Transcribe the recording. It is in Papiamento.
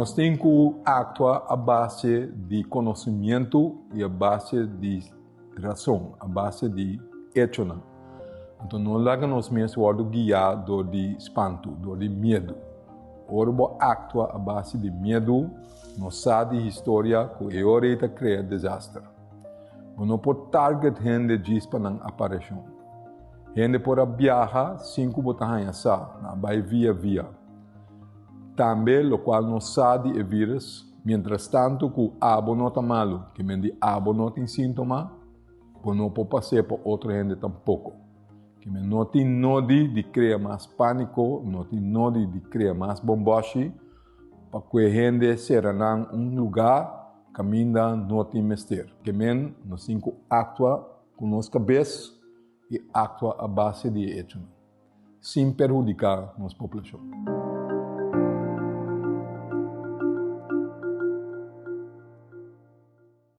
Nos tin ku aktua a base di konosementu i a base di rason, a base di echonan. Anto no laga nos mes wòrdu guiá dor di spantu, dor di miedu. Ora bo aktua a base di miedu, nos sa di historia ku e ora ei ta krea desaster. Bo no por target hende djis pa nan apareshon. Hende por a biaha sin ku bo ta haña sa, nan a bai via via. Tambe lokual nos sa di e virus, mientrastantu ku abo no ta malu, ke men di abo no tin síntoma, bo no por pas'é pa otro hende tampoko. Ke men no tin nodi di krea mas pániko, no tin nodi di krea mas bombòshi pa ku e hende sera nan un lugá kaminda no tin mester. Ke men nos tin ku aktua ku nos kabes i aktua a base di e echonan, sin perhudiká nos poblashon.